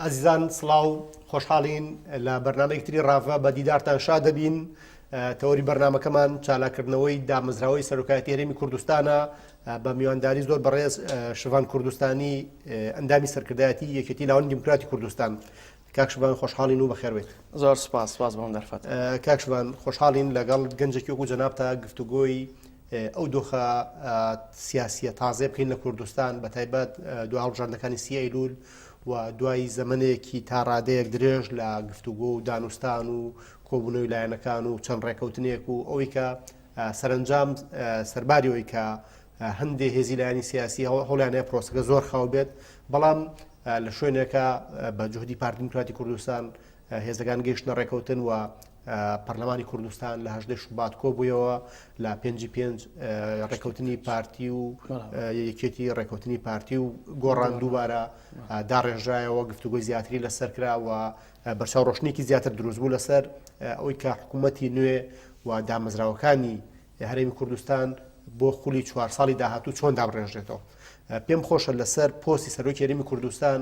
ئازیزان سڵاو خۆشحاڵین لە بەرنامەیەکی تری ڕاڤە بە دیدارتان شاد دەبین تەوەری بەرنامەکەمان چالاکردنەوەی دامەزراوەی سەرۆکایەتی هەرێمی کوردستانە بە میوانداری زۆر بەڕێز شڤان کوردستانی ئەندامی سەرکردایەتی یەکێتی لاوانی دیموکراتی کوردستان کاک شڤان خۆشحاڵین و بەخێربێیت. زۆر سپاس سپاس بۆم دەرفەت. کاک شڤان خۆشحاڵین لەگەڵ گەنجێکی وەکو جەنابتا گفتوگۆی ئەو دۆخە سیاسیە تازەیە بکەین لە کوردستان بە تایبەت دوای هەڵبژاردنەکانی سی ئەیلول و دوای زەمەنێکی تا ڕادەیەک درێژ لە گفتوگۆ و دانوستان و کۆبوونەوەی لایەنەکان و چەند ڕێکەوتنێک و ئەوەی کە سەرنجام سەرباری ئەوەی کە هەندێ هێزی لایەنی سیاسی هەوڵیان هەیە پرۆسەکە زۆر خاو بێت بەڵام لە شوێنێکە بە جوهدی پارتی دیموکراتی کوردستان هێزەکان گەیشتنە ڕێکەوتن و پەرلەمانی کوردستان لە هەژدەی شوبات کۆبوویەوە لە پێنجی پێنج ڕێکەوتنی پارتی و یەکێتی ڕێکەوتنی پارتی و گۆڕان دووبارە داڕێژرایەوە گفتوگۆی زیاتری لەسەر کرا و بەرچاو ڕۆشنێکی زیاتر دروست بوو لەسەر ئەوەی کە حکوومەتی نوێ و دامەزراوەکانی هەرێمی کوردستان بۆ خولی چوار ساڵی داهاتوو چۆن دابڕێژرێتەوە. پێم خۆشە لەسەر پۆستی سەرۆکی هەرێمی کوردستان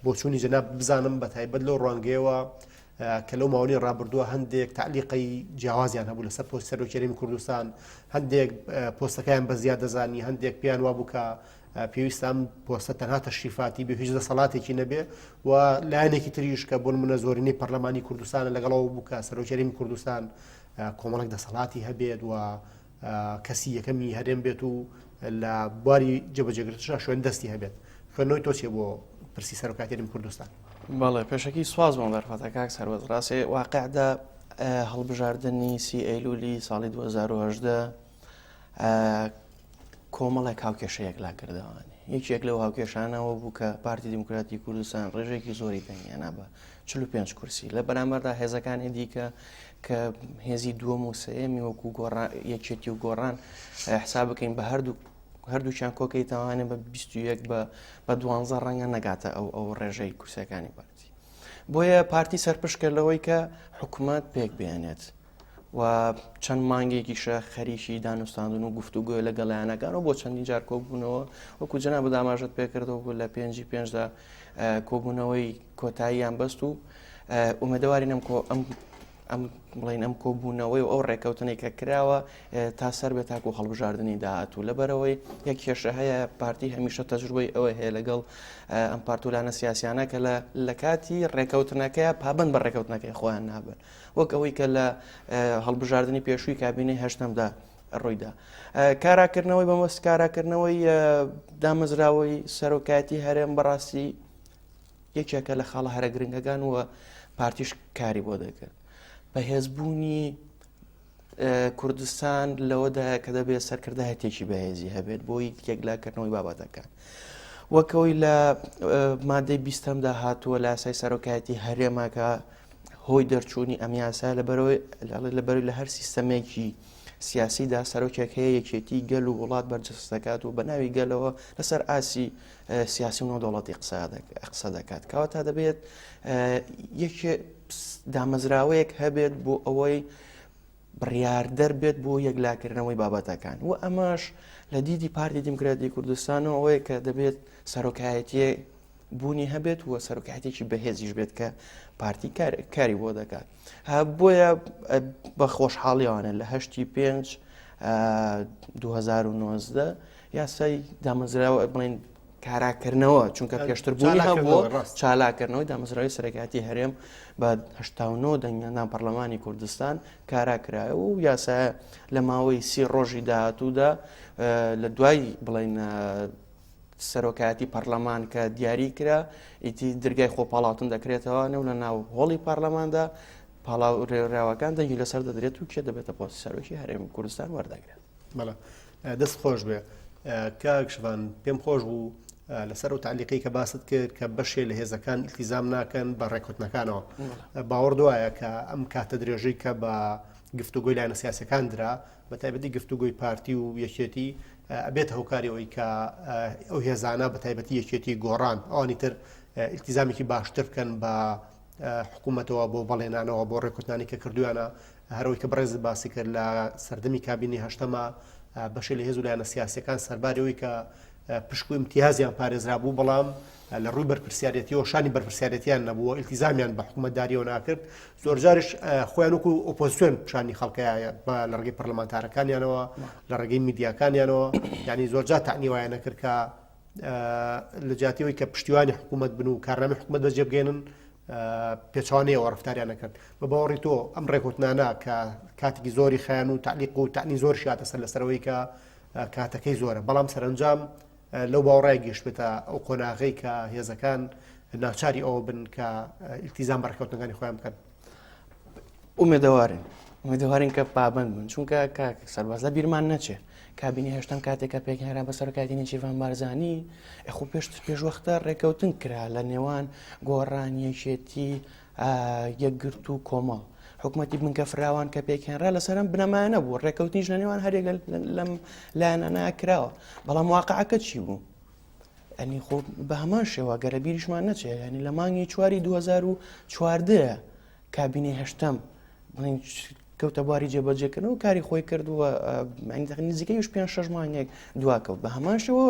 بۆچوونی جەناب بزانم بە تایبەت لەو ڕوانگەیەوە کە لەو ماوەی ڕابردووە هەندێک تعلیقی جیاوازیان هەبوو لەسەر پۆست سەرۆکی هەرێمی کوردستان هەندێک پۆستەکەیان بە زیاد دەزانی هەندێک پێیان وابوو کە پێویستە ئەم پۆستە تەنها تەشریفاتی بێ هیچ دەسەڵاتێکی نەبێ و لایەنێکی تریش کە بۆ نمونە زۆرینەی پەرلەمانی کوردستانە لەگەڵەوە بوو کە سەرۆکی هەرێمی کوردستان کۆمەڵێک دەسەڵاتی هەبێت و کەسی یەکەمی هەرێم بێت و لە بواری جێبەجێگرتشا شوێن دەستی هەبێت خوێندنەوەی تۆ چیە بۆ پرسی سەرۆکایەتی هەرێمی کوردستان؟ بەڵێ پێشەکی سواز بۆم دەرفەتە کاک سەربەز ڕاستێ واقعدا هەڵبژاردنی سی ئەیلولی ساڵی 2018 کۆمەڵێک هاوکێشە یەکلا کردەوانی یەکێک لەو هاوکێشانەوە بوو کە پارتی دیموکراتی کوردستان ڕێژێکی زۆری دەنگیانە بە 45 کورسی لە بەرامبەردا هێزەکانی دیکە کە هێزی دووەم و سێیەمی وەکو گۆڕان یەکێتی و گۆڕان حساب بکەین بە هەردوو هەردووکیان کۆکەی تاوانێ بە 21 بە بە دوانزە ڕەنگە نەگاتە ئەو ئەو ڕێژەی کورسەکانی پارتی بۆیە پارتی سەرپشکە لەوەی کە حکوومەت پێک بێنێت و چەند مانگێکیشە خەریکی دانوستاندن و گفتوگۆی لەگەڵ لایەنەکان و بۆ چەندین جار کۆبوونەوە وەکو جەنابت ئاماژەت پێکردەوە بوو لە پێنجی پێنجدا کۆبوونەوەی کۆتاییان بەست و ئومێدەوارین ئەم کۆ ئەم ئەم بڵین ئەم کۆبوونەوەی و ئەو ڕێککەوتنەی کە کراوە تا سەر بێت تاکو هەڵبژاردننی داهاتوو لەبەرەوەی یەک کێشە هەیە پارتی هەمیشە تەجروبەی ئەوە هەیە لەگەڵ ئەم پارتولانە سیاسیانە کە لە کاتی ڕێککەوتنەکەی پابند بە ڕێککەوتنەکەی خۆیان نابن وەک ئەوەی کە لە هەڵبژاردنی پێشووی کابینەی هەشتەمدا ڕوویدا. کاراکردنەوەی بەمەست کاراکردنەوەی دامەزراوەی سەرۆکایەتی هەرێم بەڕاستی یەکێکە لە خاڵە هەرە گرنگەکان و پارتیش کاری بۆ دەکرد. بەهێزبوونی کوردستان لەوەدایە کە دەبێت سەرکردایەتێکی بەهێزی هەبێت بۆی یەکلاکردنەوەی بابەتەکان. وەکەوەی لە مادەی بیستەمدا هاتووە لە یاسای سەرۆکایەتی هەرێمەکە هۆی دەرچوونی ئەم یاسا لەبەرەوەی لەبەرەوەی لە هەر سیستەمێکی سیاسیدا سەرۆکێک هەیە یەکێتی گەل و وڵات بەرجەستە دەکات و بە ناوی گەلەوە لەسەر ئاسی سیاسی و نێودەوڵەتی قسە دەکات کەواتە دەبێت یەکێ دامەزراوەیەک هەبێت بۆ ئەوەی بڕیاردەر بێت بۆ یەکلاکردنەوەی بابەتەکان و ئەمەش لە دیدی پارتی دیموکراتی کوردستانەوە ئەوەیە کە دەبێت سەرۆکایەتیە بوونی هەبێت و سەرۆکایەتێکی بەهێزیش بێت کە پارتی کاری بۆ دەکات بۆیە بە خۆشحاڵیوانە لە هەشتی پێنج 2019 یاسای دامەزراوە بڵین کاراکردنەوە چونکە پێشتر بوونی هەبوو چالاکردنەوەی دامەزراوی سەرەکاتی هەرێم بە 89 دەنگیان پەرلەمانی کوردستان کارا کرایە و یاسایە لە ماوەی سی ڕۆژی داهاتوودا لە دوای بڵین سەرۆکایەتی پەرلەمان کە دیاری کرا ئیتی درگای خۆپاڵاوتن دەکرێتەوە نێو لە ناو هۆڵی پەرلەماندا پاڵاوراوەکان دەنگی لەسەر دەدرێت و کێ دەبێتە پۆستی سەرۆکی هەرێمی کوردستان وەردەگرێت. بەڵێ دەست خۆش بێ کاک شڤان پێم خۆش بوو لەسەر ئەو تعلیقی کە باست کرد کە بەشێ لە هێزەکان ئیلتیزام ناکەن بە ڕێکوتنەکانەوە باوەڕ دوایە کە ئەم کاتە درێژەی کە بە گفتوگۆی لایەنە سیاسەکان درا بە تایبەتی گفتوگۆی پارتی و یەکێتی ئەبێتە هۆکاری ئەوەی کە ئەو هێزانە بە تایبەتی یەکێتی گۆڕان ئەوانی تر ئیلتیزامێکی باشتر بکەن بە حکوومەتەوە بۆ بەڵێنانەوە بۆ ڕێکوتنانی کە کردویانە هەرەوەی کە بەڕێزت باسی کرد لە سەردەمی کابینی هەشتەما بەشێ لە هێز و لایەنە سیاسەکان سەرباری ئەوەی کە پشک و ئیمتیازیان پارێزرابوو، بەڵام لە ڕووی بەرپرسیارێتیەوە شانی بەرپرسیارێتیان نەبوو، ئیلتیزامیان بە حکوومەتداریەوە ناکرد، زۆرجاریش خۆیان وەکو ئۆپۆزیسیۆن پیشانی خەڵکەیە بە لە ڕێگەی پەرلەمانتارەکانیانەوە، لە ڕێگەی میدیاکانیانەوە، یعنی زۆرجار تەعنی وایان نەکرد کە لە جیاتی ئەوەی کە پشتیوانی حکوومەت بن و کارنامەی حکوومەت بەجێ بگەێنن پێچوانەیەوە ڕفتاریان نەکرد. بە باوەڕی تۆ ئەم ڕێکوتنانە کە کاتێکی زۆری خیان و تعلیق و تەعنی زۆر شاتە سەر لەسەرەوەی کە کاتەکەی زۆرە، بەڵام سەرەنجام لەو باوەڕای گەیشتبێتە ئەو قۆناغەی کە هێزەکان ناچاری ئەوە بن کە ئیلتیزام بە ڕێککەوتنەکانی خۆیان بکەن. ئومێدەوارین ئومێدەوارین کە پابند بن چونکە کاک سەرباز لە بیرمان نەچێ کابینی هەشتم کاتێک کە پێکهێنرا بە سەرۆکایەتی نێچیرڤان بارزانی ئەخۆ پێش پێشوەختە ڕێککەوتن کرا لە نێوان گۆڕان یەکێتی یەکگرتوو کۆمەڵ حکومەتی بنکە فراوان کە پێکهێنرا لەسەر ئەم بنەمایە نەبوو ڕێککەوتنیش لە نێوان هەرێک لەم لایەنانە کراوە بەڵام واقعەکە چی بوو ئەنی خۆ بە هەمان شێوە گەرە بیریشمان نەچێت ینی لە مانگی چواری 2014 کابینەی هەشتەم بڵین کەوتە بواری جێبەجێکردن و کاری خۆی کردووە نزیکەیش پێ شش مانگێک دواکەوت بە هەمان شێوە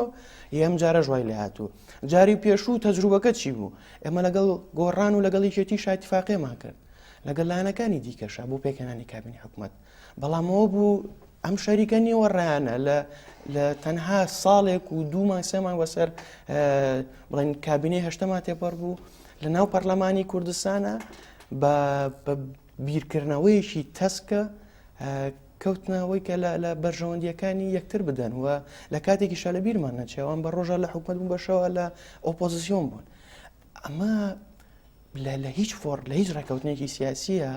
یەم جارە ژوای لێ هاتوو جاری پێشوو تەجروبەکە چی بوو ئێمە لەگەڵ گۆڕان و لەگەڵ یەکێتی شایتفاقێمان کرد لەگەڵ لایەنەکانی دیکەشە بۆ پێکهێنانی کابینی حکوومەت بەڵامەوە بوو ئەم شەریکە نیوە ڕایانە لە لە تەنها ساڵێک و دوو مانگ سێ مانگ بەسەر بڵێن کابینەی هەشتەما تێپەڕ بوو لە ناو پەرلەمانی کوردستانە بە بیرکردنەوەیەکی تەسکە کەوتنەوەی کە لە بەرژەوەندیەکانی یەکتر بدەن و لە کاتێکیشا لە بیرمان نەچێوان بە ڕۆژە لە حکومت بوون بەشەوە لە ئۆپۆزیسیۆن بوون ئەمە لە هیچ فۆر لە هیچ ڕێککەوتنێکی سیاسیە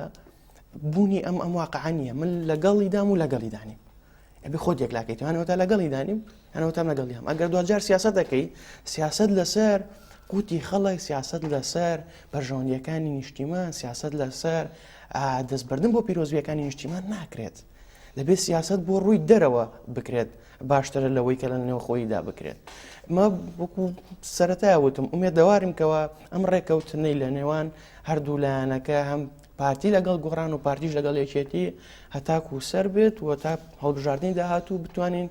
بوونی ئەم ئەم واقعە نییە من لەگەڵی دام و لەگەڵی دانیم ئەبێ خۆت یەکلاکەیت هەنەوەتا لەگەڵی دانیم هەنەوەتام لەگەڵی هەم ئەگەر دوجار سیاست دەکەی سیاست لەسەر قوتی خەڵک سیاست لەسەر بەرژەوەندیەکانی نیشتیمان سیاست لەسەر دەستبردن بۆ پیرۆزیەکانی نیشتیمان ناکرێت دەبێت سیاست بۆ ڕووی دەرەوە بکرێت باشترە لەوەی کە لە نێوخۆیدا بکرێت مە وەکو سەرەتا وتم ئومێدەوارم کەەوە ئەم ڕێکەوتنەی لە نێوان هەردوو لایەنەکە هەم پارتی لەگەڵ گۆڕان و پارتیش لەگەڵ یەکێتی هەتاکو سەر بێت و تا هەڵبژاردنی داهاتوو بتوانین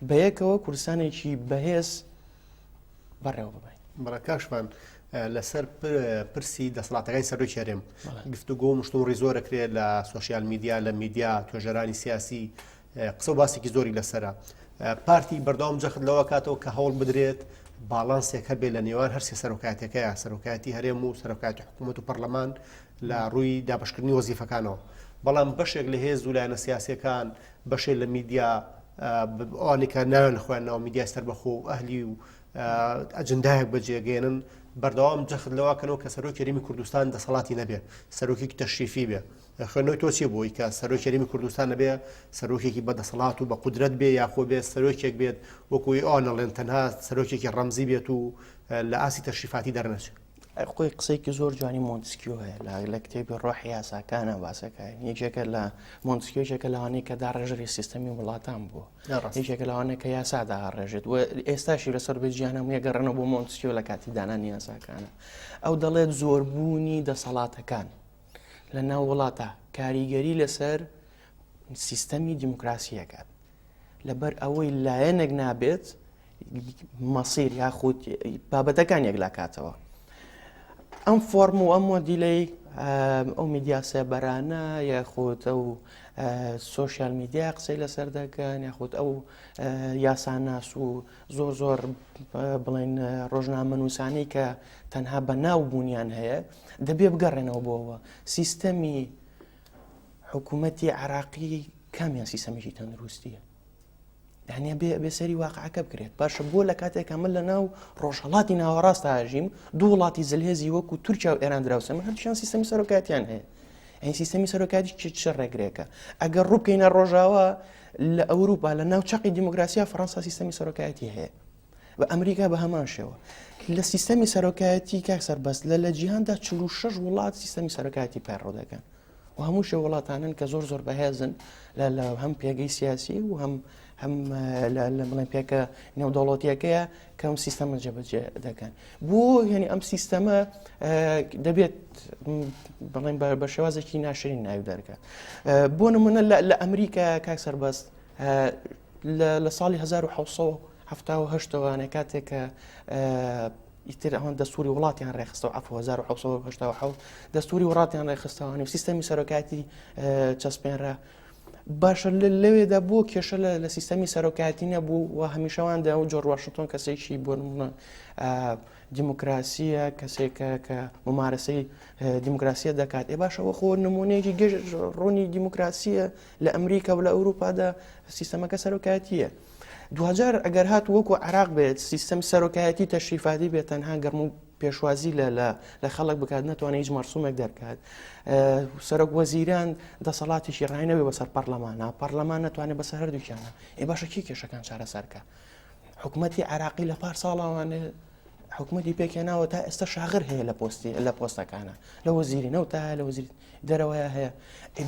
بەیەکەوە کوردستانێکی بەهێز بەڕێوە ببەین. بەڵێ کاک شوان لەسەر پرسی دەسەڵاتەکانی سەرۆکی هەرێم گفتوگۆ و مشتومڕی زۆر ئەکرێت لە سۆشیال میدیا لە میدیا توێژەرانی سیاسی قسە و باسێکی زۆری لەسرە پارتی بەردەوام جەخت لەوە کاتەوە کە هەوڵ بدرێت باڵانسێک هەبێت لە نێوان هەرسێ سەرۆکایەتەکەیە سەرۆکایەتی هەرێم و سەرۆکایەتی حکوومەت و پەرلەمان لە ڕووی دابشکردنی وەزیفەکانەوە بەڵام بەشێک لە هێز و لایەنە سیاسەکان بەشێک لە میدیا ئەوانەی کە ناویان لە خۆیان ناوە میدیای سەربەخۆ و ئەهلی و ئەجندایەک بەجێگەێنن بەردەوام جەخت لەوەکەنەوە کە سەرۆکی هەرێمی کوردستان دەسەڵاتی نەبێ سەرۆکێکی تەشریفی بێ خوێندنەوەی تۆ چیە بۆی کە سەرۆکی هەرێمی کوردستان نەبێ سەرۆکێکی بە دەسەڵات و بە قودرەت بێ یاخۆ بێ سەرۆکێک بێت وەکوی ئەوان ئەڵێن تەنها سەرۆکێکی ڕەمزی بێت و لە ئاستی تەشریفاتی دەرنەچێت خۆی قسەیەکی زۆر جوانی مۆنتسکیۆ هەیە لە لە کتێبی ڕۆحی یاساکانە باسەکە یەکێکە لە مۆنتسکیۆ یەکێکە لەوانەیە کە داڕێژەری سیستەمی وڵاتان بووە یەکێکە لەوانەیە کە یاسا داڕێژێت و ئێستاشی لەسەر بێ جیهان هەموویە گەڕێنەوە بۆ مۆنتسکیۆ لە کاتی دانانی یاساکانە ئەو دەڵێت زۆربوونی دەسەڵاتەکان لە ناو وڵاتە کاریگەری لەسەر سیستەمی دیموکراسیەکات لەبەر ئەوەی لایەنێک نابێت مەسیر یاخود بابەتەکان یەکلاکاتەوە ئەم فۆرم و ئەم مۆدیلەی ئەو میدیا سێبەرانە یاخود ئەو سۆشیال میدیا قسەی لەسەر دەکەن یاخود ئەو یاساناس و زۆر زۆر بڵێن ڕۆژنامەنووسانەی کە تەنها بە ناو بوونیان هەیە دەبێ بگەڕێنەوە بۆەوە سیستەمی حکوومەتی عراقی کامیان سیستەمێکی تەندروستیە یعنی بێ بێ سەری واقعەکە بکرێت باشە بۆ لە کاتێکا من لە ناو ڕۆژهڵاتی ناوەڕاست ئاژیم دوو وڵاتی زلهێزی وەکو تورکیا و ئێران دراوسێ من هەردووکیان سیستەمی سەرۆکایەتیان هەیە ئەین سیستەمی سەرۆکایەتی چ چ ڕێگرێکە ئەگەر ڕووبکەینە ڕۆژاوا لە ئەوروپا لە ناو چەقی دیموکراسیا فەڕەنسا سیستەمی سەرۆکایەتی هەیە بە ئەمریکا بە هەمان شێوە لە سیستەمی سەرۆکایەتی کاک سەربەست لە لە جیهاندا 46 وڵات سیستەمی سەرۆکایەتی پەیڕەو دەکەن و هەموو شێ وڵاتانن کە زۆر زۆر بەهێزن لە لە هەم پێگەی سیاسی و هەم هەم لە بڵێن پێکە نێودەوڵەتیەکەیە کە ئەم سیستەمە جێبەجێ دەکەن بۆ یعنی ئەم سیستەمە دەبێت بڵێن بە شێوازێکی ناشرین ناوی دەرکات بۆ نمونە لە ئەمریکا کاک سەربەست لە ساڵی 1970 78ەوانێ کاتێک کە ئیتر ئەوان دەستوری وڵاتیان ڕێخستەوە عفو 1970 دەستوری وڵاتیان ڕێخستەوانی و سیستەمی سەرۆکایەتی چەسپێنرا باشە لەوێدا بۆ کێشە لە سیستەمی سەرۆکایەتی نەبوو و هەمیشەوان دا و جۆرج واشنتۆن کەسێکی بۆ نمونە دیموکراسیە کەسێکە کە ممارەسەی دیموکراسیە دەکات ئێ باشەوە خۆ نمونەیەکی گەش ڕوونی دیموکراسیە لە ئەمریکا و لە ئەوروپادا سیستەمەکە سەرۆکایەتیە دوجار ئەگەر هات وەکو عراق بێت سیستەم سەرۆکایەتی تەشریفاتی بێت تەنها گەرم و پێشوازی لە لە لە خەڵک بکات نەتوانێت هیچ مەرسومێک دەرکات سەرۆک وەزیران دەسەڵاتێکی ڕای نەبێ بەسەر پەرلەمانە پەرلەمان نەتوانێت بەسەر هەردووکیانە ئێ باشە کی کێشەکان چارەسەرکە حکوومەتی عراقی لە پار ساڵاوانێ حکوومەتی پێکهێناوە تا ئێستا شاغر هەیە لە پۆستی لە پۆستەکانە لە وەزیری نەوتا لە وەزیری دەرەوەیە هەیە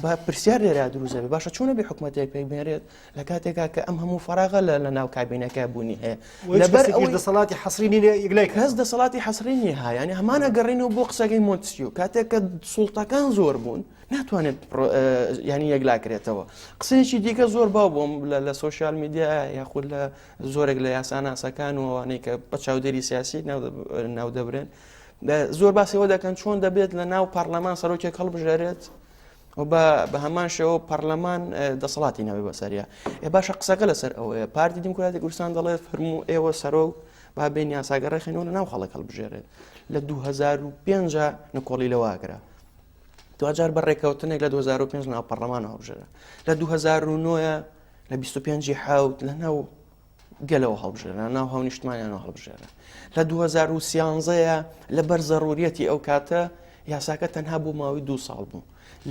با پرسیار لێرە دروست دەبێت باشە چۆنە بێ حکوومەتێک پێک بێنرێت لە کاتێکا کە ئەم هەموو فراغە لە لە ناو کابینەکە بوونی هەیە لەبەر ئەوەی دەسەڵاتی حەسری نییە یەکلای کەس دەسەڵاتی حەسری نییە یانی هەمانە گەڕینەوە بۆ قسەکەی مۆنتسکیو کاتێک کە سوڵتەکان زۆر بوون ناتوانێت ینی یەکلاکرێتەوە قسەیەکی دیکە زۆر باو بۆم لە social media یاخود لە زۆرێک لە یاساناسەکان و ئەوانەی کە بە چاودێری سیاسی ناودەبرێن زۆر باسەوە دەکەن چۆن دەبێت لە ناو پەرلەمان سەرۆکێک هەڵبژێرێت و بە هەمان شێوە پەرلەمان دەسەڵاتی ناوێ بەسەریە ئێ باشە قسەکە لەسەر ئەوەیە پارتی دیموکراتی کوردستان دەڵێت فەرموو ئێوە سەرۆک با بێن یاساگە ڕێخینەوە لە ناو خەڵک هەڵبژێرێت لە 2005 نکۆڵی لەواگرە دواجار بە ڕێککەوتنێک لە 2005 ناو پەرلەمان هەڵبژێرە لە 2009 لە 25 حوت لە ناو گەلەوە هەڵبژێرە ناو هاونیشتمانیانەوە هەڵبژێرە لە 2013 لەبەر زەڕوریەتی ئەو کاتە یاساکە تەنها بۆ ماوەی دو ساڵ بوو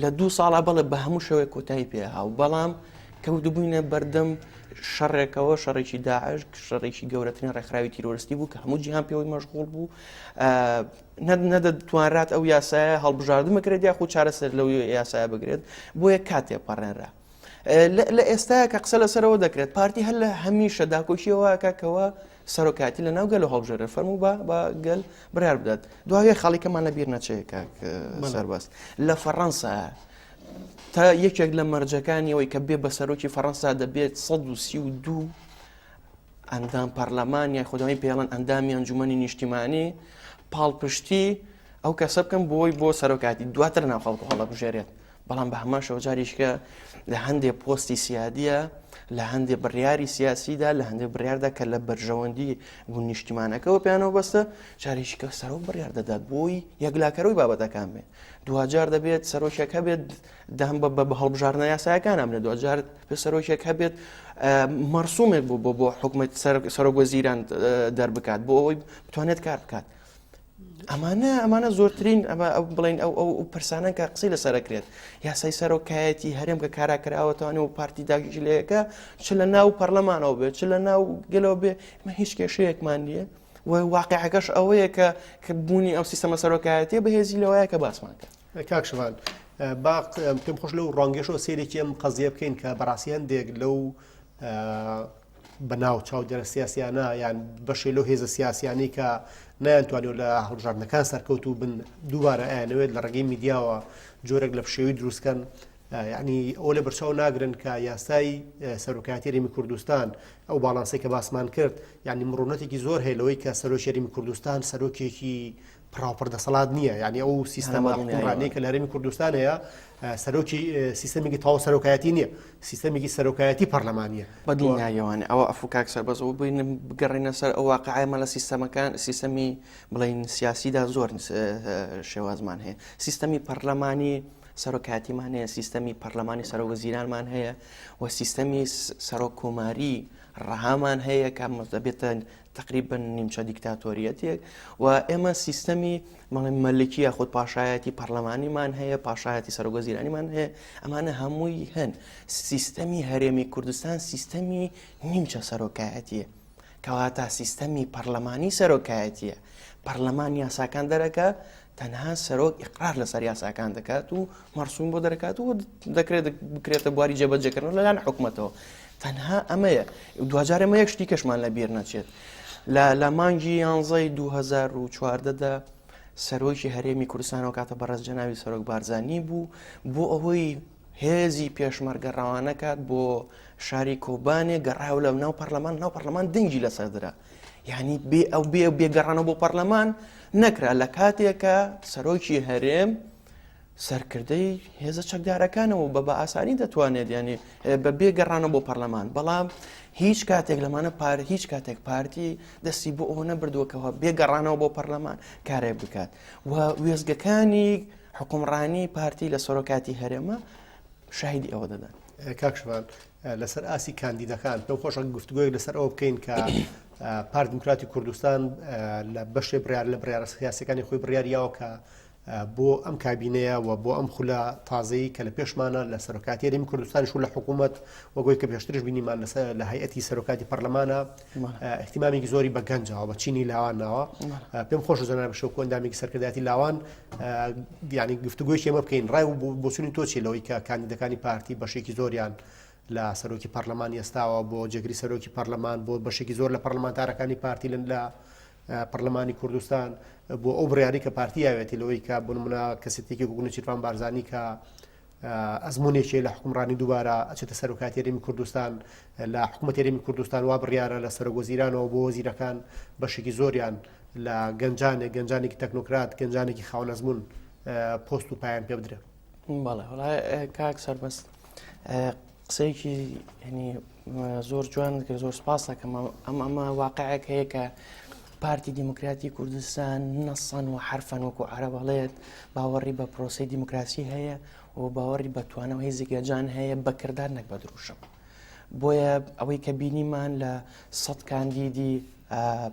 لە دوو ساڵا بەڵێ بە هەموو شێوەیەک کۆتایی پێهاو بەڵام کەوتبووینە بەردەم شەڕێکەوە شەڕێکی داعش شەڕێکی گەورەترین ڕێکخراوی تیرۆرستی بوو کە هەموو جیهان پێوەی مەشغوڵ بوو نەدەتوانرات ئەو یاسایە هەڵبژاردن بکرێت یاخود چارەسەر لەو یاسایە بگرێت بۆیە کاتێ پەڕێنرا لە ئێستا کە قسە لەسەرەوە دەکرێت پارتی هەر لە هەمیشە داکۆکیەوەکە کەەوە سەرۆکاتی لە ناو گەل و هەڵبژێرە فەرموو بە بە گەل بڕیار بدات دوایە خاڵیکەمان لە بیر نەچێت کاک سەربەست لە فەڕەنسا تا یەکێک لە مەرجەکانی ئەوەی کە بێ بە سەرۆکی فەڕەنسا دەبێت 132 ئەندام پەرلەمان یان خوداوی پێڵەن ئەندامی ئەنجومەنی نیشتیمانی پاڵپشتی ئەو کەسە بکەم بۆی بۆ سەرۆکاتی دواتر ناو خەڵکو هەڵەبژێرێت بەڵام بە هەمان شێوە جاریشکە لە هەندێ پۆستی سیادیە لە هەندێ بڕیاری سیاسیدا لە هەندێک بڕیاردا کە لە بەرژەوەندی و نیشتیمانەکەەوە پێیانەوە بەستە جاریشکە سەرۆک بڕیار دەدات بۆی یەکلاکەرەوەی بابەتەکان بێ دوجار دەبێت سەرۆکێک هەبێت دەم بە بە هەڵبژاردنە یاسایەکان ئەمنە دوجار پێ سەرۆکێک هەبێت مەرسومێک بۆ بۆ بۆ حکومت سەرۆک وەزیران دەربکات بۆ ئەوەی بتوانێت کار بکات ئەمانە ئەمانە زۆرترین ئەمە ئەو بڵین ئەو ئەو پرسانە کە قسەی لەسەرەکرێت یاسای سەرۆکایەتی هەرێم کە کارا کراوەتوانێ و پارتی داگیری لەیەکە چ لە ناو پەرلەمانەوە بێت چ لە ناو گەلەوە بێ مە هیچ کێشەیەکمان نییە و واقعەکەش ئەوەیە کە کە بوونی ئەو سیستەمە سەرۆکایەتیە بەهێزی لەوەیە کە باسمان کرد. کاک شڤان با پێم خۆش لەو ڕوانگەشەوە سەیرێکی ئەم قەزیە بکەین کە بەڕاستی هەندێک لەو بەناو چاودێرە سیاسیانە یان بەشێ لەو هێزە سیاسیانەی کە نەیانتوانیوە لە هەڵبژاردنەکان سەرکەوتوو بن دووبارە ئەیانەوێت لە ڕێگەی میدیاوە جۆرێک لە پشێوی دروستکەن یعنی ئەو لە بەرچاو ناگرن کە یاسای سەرۆکایەتی هەرێمی کوردستان ئەو باڵانسەی کە باسمان کرد یعنی مڕونەتێکی زۆر هەیە لەوەی کە سەرۆکی هەرێمی کوردستان سەرۆکێکی پڕاوپڕ دەسەڵات نییە یعنی ئەو سیستەمە حکومڕانیەی کە لە هەرێمی کوردستان هەیە سەرۆکی سیستەمێکی تەواو سەرۆکایەتی نییە سیستەمێکی سەرۆکایەتی پەرلەمانیە بەدڵنیایەوانێ ئەوە ئەفو کاک سەربەز ئەوە بین بگەڕێنە سەر ئەو واقعایمە لە سیستەمەکان سیستەمی بڵین سیاسیدا زۆر شێوازمان هەیە سیستەمی پەرلەمانی سەرۆکایەتیمان هەیە سیستەمی پەرلەمانی سەرۆک وەزیرانمان هەیە و سیستەمی سەرۆک کۆماری ڕەهامان هەیە کە دەبێتە تقریبا نیمچە دیکتاتۆریەتێک و ئێمە سیستەمی مەڵێ مەلکی یاخود پاشایەتی پەرلەمانیمان هەیە پاشایەتی سەرۆگەزیرانیمان هەیە ئەمانە هەمووی هەن سیستەمی هەرێمی کوردستان سیستەمی نیمچە سەرۆکایەتیە کەواتە سیستەمی پەرلەمانی سەرۆکایەتیە پەرلەمان یاساکان دەرەکە تەنها سەرۆک ئیقرار لەسەر یاساکان دەکات و مەرسوم بۆ دەرەکات و دەکرێت بکرێتە بواری جێبەجێکردن لەلایەن حکومەتەوە تەنها ئەمەیە دوجار ئەمە یەک شتی کەشمان لە بیر نەچێت لە لە مانگی یانزەی 2014 دا سەرۆکی هەرێمی کوردستانەوە کاتە بەڕێز جەناوی سەرۆک بارزانی بوو بۆ ئەوەی هێزی پێشمەرگە ڕەوانەکات بۆ شاری کۆبانێ گەڕایەوە لە ناو پەرلەمان ناو پەرلەمان دەنگی لەسەر درا یعنی بێ ئەو بێ بێگەڕانەوە بۆ پەرلەمان نەکرا لە کاتێکە سەرۆکی هەرێم سەرکردەی هێزە چەکدارەکانەوە بە بە ئاسانی دەتوانێت ینی بە بێ گەڕانە بۆ پەرلەمان بەڵام هیچ کاتێک لەمانە پار هیچ کاتێک پارتی دەستی بۆ ئەوە نەبردووەکەەوە بێ گەڕانەوە بۆ پەرلەمان کارێک بکات و وێزگەکانی حکومڕانی پارتی لە سەرۆکاتی هەرێمە شاهیدی ئەوە دەدەن. کاک شوان لەسەر ئاسی کاندیدەکان پێم خۆشە گفتوگۆیەک لەسەر ئەوە بکەین کە پارت دیموکراتی کوردستان لە بەشێ بڕیار لە بڕیارە سیاسەکانی خۆی بڕیاریاوە کە بۆ ئەم کابینەیە و بۆ ئەم خولە تازەی کە لە پێشمانە لە سەرۆکاتی هەرێمی کوردستانیش و لە حکوومەت وەگۆی کە پێشترش بینیمان لەسەر لە هەیئەتی سەرۆکاتی پەرلەمانە احتیمامێکی زۆری بە گەنجەوە بە چینی لاوان ناوە پێم خۆشە جەنابی شەوکۆ ئەندامێکی سەرکردایەتی لاوان یعنی گفتوگۆی ئێمە بکەین ڕای و بۆچوونی تۆ چی لەوەی کە کاندیدەکانی پارتی بەشێکی زۆریان لە سەرۆکی پەرلەمان ئێستاوە بۆ جێگری سەرۆکی پەرلەمان بۆ بەشێکی زۆر لە پەرلەمانتارەکانی پارتی لە لە پەرلەمانی کوردستان بۆ ئەو بڕیاری کە پارتی یاوێتی لەوەی کە بۆ نمونە کەسێتێکی وەکو نێچیرڤان بارزانی کە ئەزمونێکی لە حکومڕانی دووبارە ئەچێتە سەرۆکاتی هەرێمی کوردستان لە حکوومەت هەرێمی کوردستان وا بڕیارە لە سەرۆک وەزیرانەوە بۆ وەزیرەکان بەشێکی زۆریان لە گەنجانێک گەنجانێکی تەکنۆکرات گەنجانێکی خاوەن ئەزمون پۆست و پایان پێ بدرێت. بەڵێ وڵا کاک سەربەست قسەیەکی هەنی زۆر جوان کرد زۆر سپاس دەکەم ئەم ئەمە واقعێک هەیە کە پارتی دیموکراتی کوردستان نەسەن و حرفەن وەکو عربەڵێت باوەڕی بە پرۆسی دیموکراسی هەیە و باوەڕی بە توانەوە هێزی گەجان هەیە بەکردار نەک بە دروشم بۆیە ئەوەی کە بینیمان لە سە کاندیدی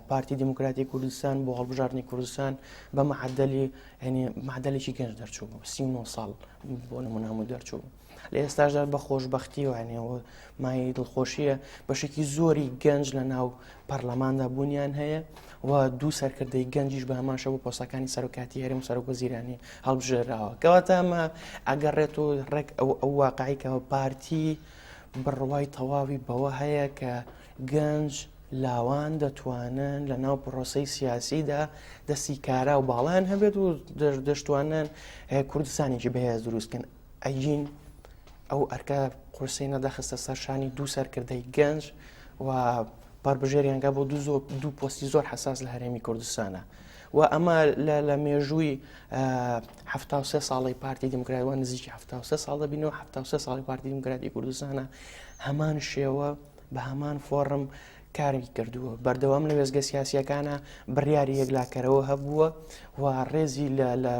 پارتی دیموکراتی کوردستان بۆ هەڵبژاردننی کوردستان بە معدلی معدلێکی گەنج دەرچوو بوو 39 ساڵ بۆ نمونامو دەرچوو بوو. لە ئێستاشدا بە خۆشببختی وانەوە مای دڵخۆشیە بەشێکی زۆری گەنج لە ناو پەرلەماندا بوونیان هەیە و دوو سەرکردەی گەنجیش بە هەمان شێوە بۆ پۆستەکانی سەرۆکاتی هەرێم و سەرۆک وەزیرانی هەڵبژێراوە کەواتە ئەمە ئەگەڕێت و ڕێک ئەو ئەو واقعی کە پارتی بڕوای تەواوی بەوە هەیە کە گەنج لاوان دەتوانن لە ناو پرۆسەی سیاسیدا دەستی کارا و باڵیان هەبێت و دەشتوانن کوردستانێکی بەهێز دروستکەن ئەگین ئەو ئەرکە قورسەی نەدەخستە سەر شانی دوو سەرکردەی گەنج و بەربژێریانگا بۆ دوو زۆر دوو پۆستی زۆر حساس لە هەرێمی کوردستانە و ئەمە لە مێژووی سێ ساڵی پارتی دیموکرات وە نزیکی سێ ساڵ دەبینەوە سێ ساڵی پارتی دیموکراتی کوردستانە هەمان شێوە بە هەمان فۆڕم کاری کردووە بەردەوام لە وێزگە سیاسیەکانە بڕیاری یەکلاکەرەوە هەبووە و ڕێزی لە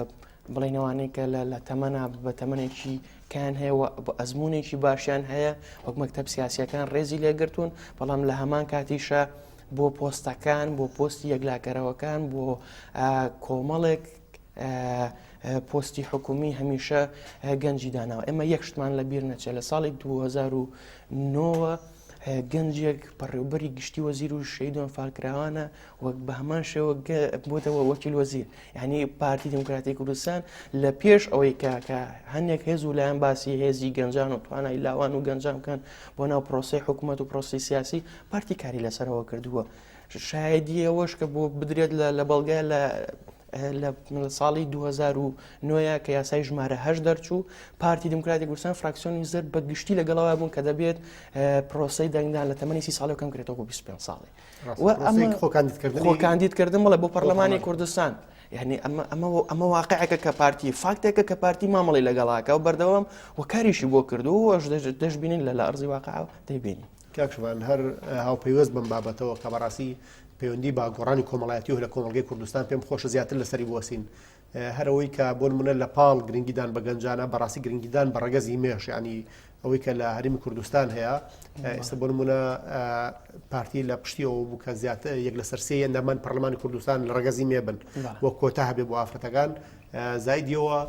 بڵێین ئەوانەی کە لە تەمەنا بە تەمەنێکی کان هەیە و ئەزمونێکی باشیان هەیە وەک مەکتەب سیاسیەکان ڕێزی لێگرتوون بەڵام لە هەمان کاتیشە بۆ پۆستەکان بۆ پۆستی یەکلاکەرەوەکان بۆ کۆمەڵێک پۆستی حکومی هەمیشە گەنجی داناوە ئێمە یەک شتمان لە بیر نەچێت لە ساڵی 2009 گەنجێک بەڕێوبەری گشتی وەزیر و شەید و ئەنفالکراوانە وەک بە هەمان شێوە بۆتەوە وەکیل وەزیر یعنی پارتی دیموکراتی کوردستان لە پێش ئەوەی کە کە هەندێک هێز و لایەن باسی هێزی گەنجان و توانای لاوان و گەنجان بکەن بۆ ناو پرۆسی حکوومەت و پرۆسی سیاسی پارتی کاری لەسەرەوە کردووە شایدی ئەوەش کە بۆ بدرێت لە بەڵگە لە لە ساڵی 2009 کە یاسای ژمارە هەش دەرچوو پارتی دیموکراتی کوردستان فراکسیۆنی زەرد بە گشتی لەگەڵەوە بوون کە دەبێت پرۆسەی دەنگدان لە تەمەنی سی ساڵی کەم کرێتەوە بۆ 25 ساڵی خۆ کاندیدکردن بڵێ بۆ پەرلەمانی کوردستان یعنی ئەمە ئەمە ئەمە واقعەکە کە پارتی فاکتێکە کە پارتی مامەڵی لەگەڵاکە و بەردەوام و کاریشی بۆ کردو و دەشبینین لە لە ئەرزی واقع دەیبینی کاک شوان هەر هاوپەیوەست بەم بابەتەوە کە بەڕاستی پەیوەندی بە گۆڕانی کۆمەڵایەتی و لە کۆمەڵگەی کوردستان پێم خۆشە زیاتر لەسەری بوەسین هەرەوەی کە بۆ نمونە لە پاڵ گرنگیدان بە گەنجانە بەڕاستی گرنگیدان بە ڕەگەزی مێش ینی ئەوەی کە لە هەرمی کوردستان هەیە ئێستا بۆ نمونە پارتی لە پشتیەوە بوو کە زیاتر یەک لەسەر سێ ئەندامان پەرلەمانی کوردستان لە ڕەگەزی مێ بن وە کۆتا هەبێ بۆ ئافرەتەکان زایدیەوە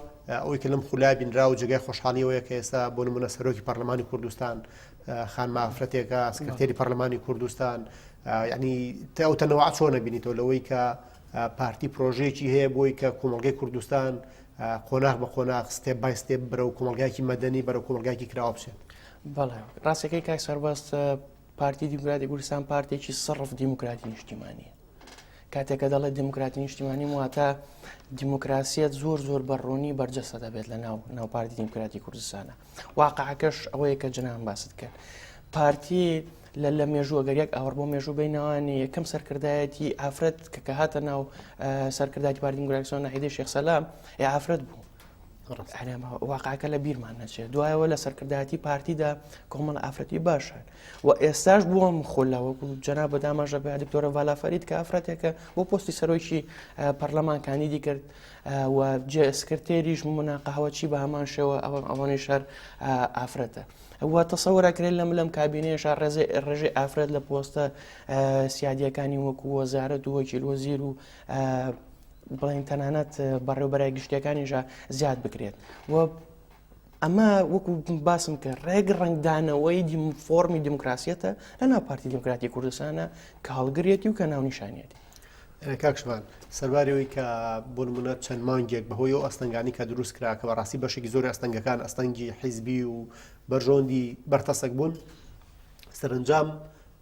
ئەوەی کە لەم خولا بینرا و جێگای خۆشحاڵیەوەیە کە ئێستا بۆ نمونە سەرۆکی پەرلەمانی کوردستان خانمە ئافرەتێکە سکرتێری پەرلەمانی کوردستان یعنی ئەو تەنەوە چۆنە بینیتەوە لەوەی کە پارتی پرۆژەیەکی هەیە بۆی کە کۆمەڵگەی کوردستان قۆناغ بە قۆناغ step by step بەرەو کۆمەڵگایکی مەدەنی بەرەو کۆمەڵگایکی کراوە بچێت. بەڵێ ڕاستەکەی کاک سەربەست پارتی دیموکراتی کوردستان پارتێکی سڕف دیموکراتی نیشتیمانیە. کاتێک کە دەڵێت دیموکراتی نیشتیمانی واتە دیموکراسیەت زۆر زۆر بە ڕوونی بەرجەستە دەبێت لە ناو ناو پارتی دیموکراتی کوردستانە واقعەکەش ئەوەیە کە جنان باست کرد پارتی لە لە مێژوو ئەگەر یەک ئاوڕ بۆ مێژوو بینەوانی یەکەم سەرکردایەتی ئافرەت کە کە هاتە ناو سەرکردایەتی پارتی دیموکراتیسۆن ناحیدەی شێخ سەلام ئافرەت بوو واقعەکە لە بیرمان نەچێت دوایەوە لە سەرکردایەتی پارتیدا کۆمەڵ ئافرەتی باشن و ئێستاش بووە خولە وەکو جەنا بەداماژە بە دکتۆرە ڤالافەرید کە ئافرەتێکە بۆ پۆستی سەرۆکی پەرلەمان کاندیدی کرد و جێ سکرتێریش مناقەوەچی بە هەمان شێوە ئەوە ئەوانەی شەر ئافرەتە و تەسەورەکرێت لەم لەم کابینەیەشا ڕێژەی ئافرەت لە پۆستە سیادیەکانی وەکو وەزارەت و وەکیل وەزیر و بڵێن تەنانەت بەڕێوبەرای گشتیەکانیشە زیاد بکرێت و ئەمە وەکو باسم کرد ڕێک ڕەنگدانەوەی فۆرمی دیموکراسیەتە لە ناو پارتی دیموکراتی کوردستانە کە هەڵگرێتی و کە ناونیشانیەتی. کاک شوان سەرباری ئەوەی کە بۆ نمونە چەند مانگێک بەهۆی ئەو ئەستەنگانی کە دروست کرا کە بەڕاستی بەشێکی زۆری ئەستەنگەکان ئەستەنگی حیزبی و بەرژەوەندی بەرتەسک بوون سەرنجام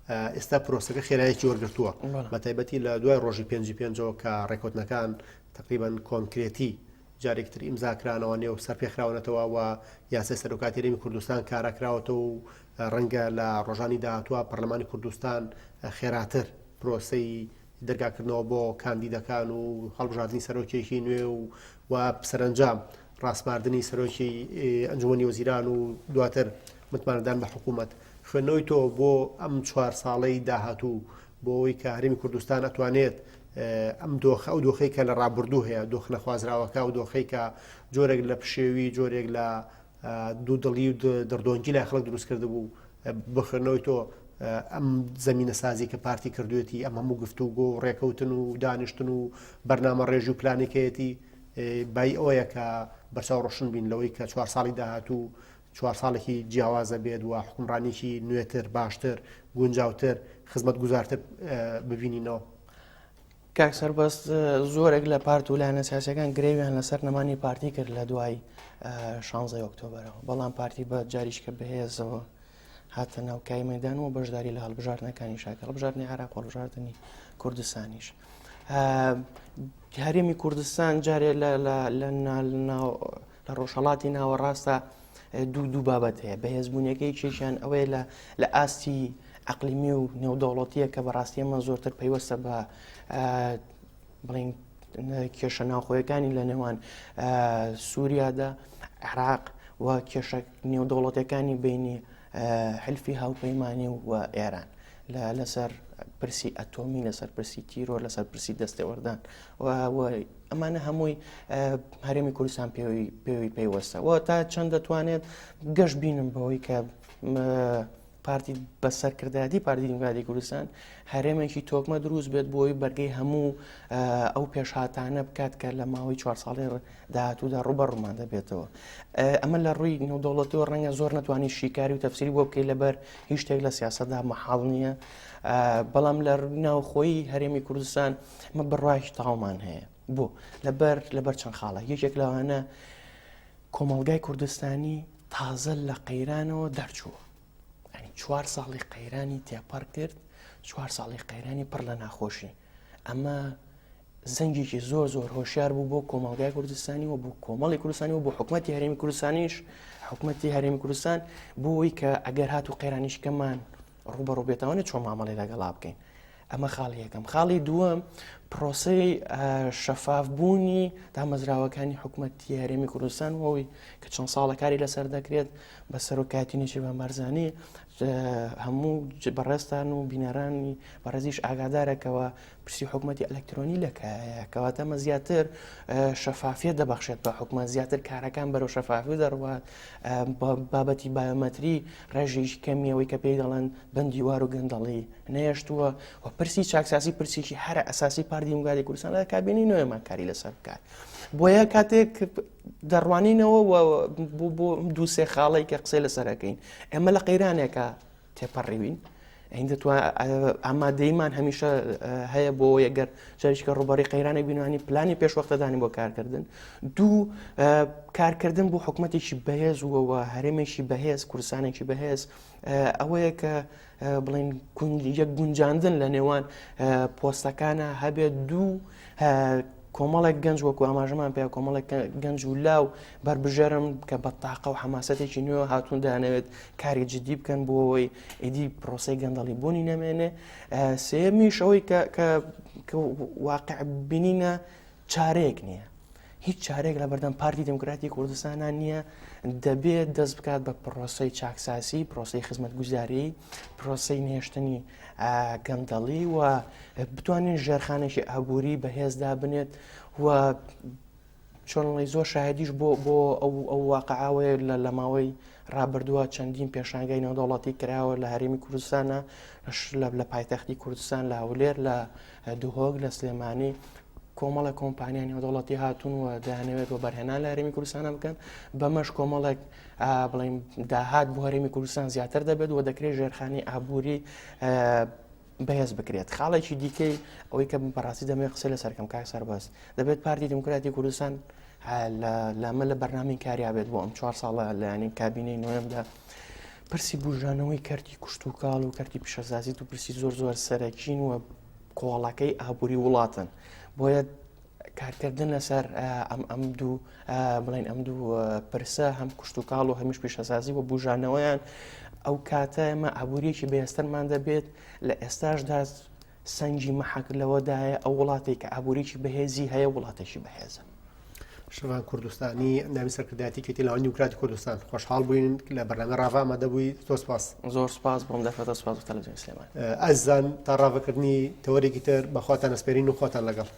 ئێستا پرۆسەکە خێرایەکی وەرگتووە بە تایبەتی لە دوای ڕۆژی پێنجی پێنجەوە کە ڕێکوتنەکان تقریبان کۆنکرێتی جارێکی تر ئیمزا کرانەوە نێو سەرپێخراونەتەوە و یاسای سەرۆکاتی هەرێمی کوردستان کارا کراوەتەوە و ڕەنگە لە ڕۆژانی داهاتووە پەرلەمانی کوردستان خێراتر پرۆسەی دەرگاکردنەوە بۆ کاندیدەکان و هەڵبژاردنی سەرۆکێکی نوێ و و سەرەنجام ڕاسپاردنی سەرۆکی ئەنجومەنی وەزیران و دواتر متمانەدان بە حکوومەت خوێندنەوەی تۆ بۆ ئەم چوار ساڵەی داهاتوو بۆ ئەوەی کە هەرێمی کوردستان ئەتوانێت ئەم دۆخە ئەو دۆخەی کە لە ڕابردوو هەیە دۆخ نەخوازراوەکە و دۆخەی کە جۆرێک لە پشێوی جۆرێک لە دوودڵی و دڕدۆنگی لای خەڵک دروست کردبوو بخوێنەوەی تۆ ئەم زمینە سازی کە پارتی کردوێتی ئەم هەموو گفتوگۆ و ڕێکەوتن و دانیشتن و بەرنامە ڕێژی و پلانێکەیەتی بای ئەوەیە کە بەرچاو ڕۆشن بین لەوەی کە چوار ساڵی داهاتوو چوار ساڵێکی جیاوازە بێت و حکومڕانیکی نوێتر، باشتر، گونجاوتر، خزمەتگوزارتر ببینینەوە. کاک سەربەست زۆرێک لە پارت و لایەنە سیاسەکان گرەویان لەسەر نەمانی پارتی کرد لە دوای شانزەی ئۆکتۆبەرەوە بەڵام پارتی بە جاریشکە بەهێزەوە هاتە ناو کای مەدان و بەشداری لە هەڵبژاردنەکانی شاکە هەڵبژاردنی عراق هەڵبژاردنی کوردستانیش هەرێمی کوردستان جارێ لە لە لە ڕۆژهەڵاتی ناوەڕاستە دوو دوو بابەت هەیە بەهێزبوونەکەی کێشیان ئەوەیە لە لە ئاستی ئەقلیمی و نێودەوڵەتیە کە بەڕاستی ئەمە زۆرتر پەیوەستە بە بڵین کێشە ناوخۆیەکانی لە نێوان سووریادا عێراق و کێشە نێودەوڵەتەکانی بینی حلفی هاوپەیمانی و ئێران لەسەر پرسی ئەتۆمی لەسەر پرسی تیرۆر لەسەر پرسی دەستێوەردان و ئەمانە هەمووی هەرێمی کوردستان پێوی پێوی پەیوەستە و تا چەند دەتوانێت گەشت بینم بەوەی کە پارتی بە سەرکردایەتی پارتی دیموکراتی کوردستان هەرێمێکی تۆکمە دروست بێت بۆی بەرگەی هەموو ئەو پێشهاتانە بکات کە لە ماوەی چوار ساڵی داهاتوودا ڕووبەڕوومان دەبێتەوە ئەمە لە ڕووی نێودەوڵەتەوە ڕەنگە زۆر نەتوانانی شیکاری و تەفسیری بۆ بکەیت لەبەر هیچ شتێک لە سیاسەتدا مەحاڵ نییە بەڵام لە ناوخۆی هەرێمی کوردستان ئەمە بڕواش تەواومان هەیە بۆ لەبەر لەبەر چەند خاڵە یەکێک لەوانە کۆمەڵگای کوردستانی تازە لە قەیرانەوە دەرچووە ینی چوار ساڵی قەیرانی تێپەڕ کرد چوار ساڵی قەیرانی پڕ لە ناخۆشی ئەمە زەنگێکی زۆر زۆر هۆشیار بوو بۆ کۆمەڵگای کوردستانی و بۆ کۆمەڵی کوردستانی و بۆ حکوومەتتی هەرێمی کوردستانیش حکوومەتتی هەرێمی کوردستان بۆی کە ئەگەر هات و قەیرانیشکەمان ڕوبەڕوو بێتەوەە چۆن مامەڵی لەگەڵا بکەین ئەمە خاڵی یەکەم خاڵی دووەم پرۆسەی شەفاف بوونی دامەزراوەکانی حکوومەتی هەرێمی کوردستان وەوەی کە چەند ساڵە کاری لەسەر دەکرێت بە سەرۆکایەتی نێچیرڤان بارزانی هەموو بەڕێزتان و بینەرانی بەڕێزیش ئاگادارەکەوە پرسی حکوومەتی ئەلکترۆنی لەکایە کەواتە ئەمە زیاتر شەفافیت دەبەخشێت بە حکومە زیاتر کارەکان بەرەو شەفافی دەڕوات بابەتی بایۆمەتری ڕێژەیەکی کەمیەوەی کە پێی دەڵێن بندیوار و گەندەڵی نەهێشتووە و پرسی چاکسازی پرسێکی هەرە ئەساسی پارتی دیموکراتی کوردستان لە کابینەی نوێمان کاری لەسەر بکات بۆیە کاتێک دەڕوانینەوە بۆ دوو سێ خاڵی کە قسەی لەسەرەکەین ئێمە لە قەیرانێکە تێپەڕیوین. هیندە ئامادەیمان هەمیشە هەیە بۆ یەگەر جاریشکە ڕووبەڕی قەیرانێک بینوانی پلانی پێشوەختەدانی بۆ کارکردن دوو کارکردن بۆ حکوومەتێکی بەهێز وەوە هەرێمێکی بەهێز کوردستانێکی بەهێز ئەوەیە کە بڵین یەک گونجاندن لە نێوان پۆستەکانە هەبێت دوو کۆمەڵێک گەنج وەکو ئاماژەمان پێ کۆمەڵێک گەنج و لاو بەربژێرم کە بە تاقە و حەماسەتێکی نوێ هاتوون دەیانەوێت کاری جدی بکەن بۆ ئەوەی ئیدی پرۆسەی گەندەڵی بوونی نەمێنێ سێمیش ئەوەی کە واقع بینینە چارەیەک نییە. هیچ چارێک لە بەردەم پارتی دموکراتی کوردستانان نییە دەبێت دەست بکات بە پرۆسەی چاکسازی پرۆسەی خزمەتگوزاری پرۆسەی نهێشتنی گەندەڵی و بتوانین ژێرخانێکی ئابووری بەهێزدا بنێت و چۆنڵی زۆر شاهدیش بۆ بۆ ئەو ئەو واقعاوەیە لە لە ماوەی ڕابردووە چەندین پێشانگای نێودەوڵەتی کراوە لە هەرێمی کوردستانە لە پایتەختی کوردستان لە هەولێر لە دهۆک لە سلێمانی کۆمەڵێک کۆمپانیا نێودەوڵەتی هاتوون و دەیانەوێت وەبەرهێنان لە هەرێمی کوردستانە بکەن بەمەش کۆمەڵێک بڵین داهات بۆ هەرێمی کوردستان زیاتر دەبێت و دەکرێت ژێرخانی ئابووری بەهێز بکرێت خاڵێکی دیکەی ئەوەی کە بەڕاستی دەمەوێت قسە لەسەر کەم کاک سەربەست دەبێت پارتی دیموکراتی کوردستان لەمە لە بەرنامەی کاریا بێت بۆ ئەم چوار ساڵە لایەنی کابینەی نوێمدا پرسی بژانەوەی کەرتی کوشتتوکاڵ و کەرتی پیشەسازی و پرسی زۆر زۆر سەرەکین و کۆڵەکەی ئابووری وڵاتن بۆیە کارکردن لەسەر ئەم ئەم دوو بڵین ئەم دوو پرسە هەم کوشتتوکاڵ و هەمیش پیشەسازی و بژانەوەیان ئەو کاتە ئێمە ئابووریەکی بەهێزترمان دەبێت لە ئێستاشدا سەنگی مەحەک لەوەدایە ئەو وڵاتێک کە ئابووریی بەهێزی هەیە وڵاتێکی بەهێزە. شڤان کوردستانی ئەندامی سەرکردایەتی یەکێتی لاوانی دیموکراتی کوردستان خۆشحاڵ بووین لە بەرنامەی ڕاڤە ئامادە بووی زۆر سپاس. زۆر سپاس بۆم دەرفەتە سپاس بۆ تەلەڤزیۆنی سلێمانی. ئازیزان تا ڕاڤەکردنی تەوەرێکی تر بە خواتان ئەسپێرین و خواتان لەگەڵ.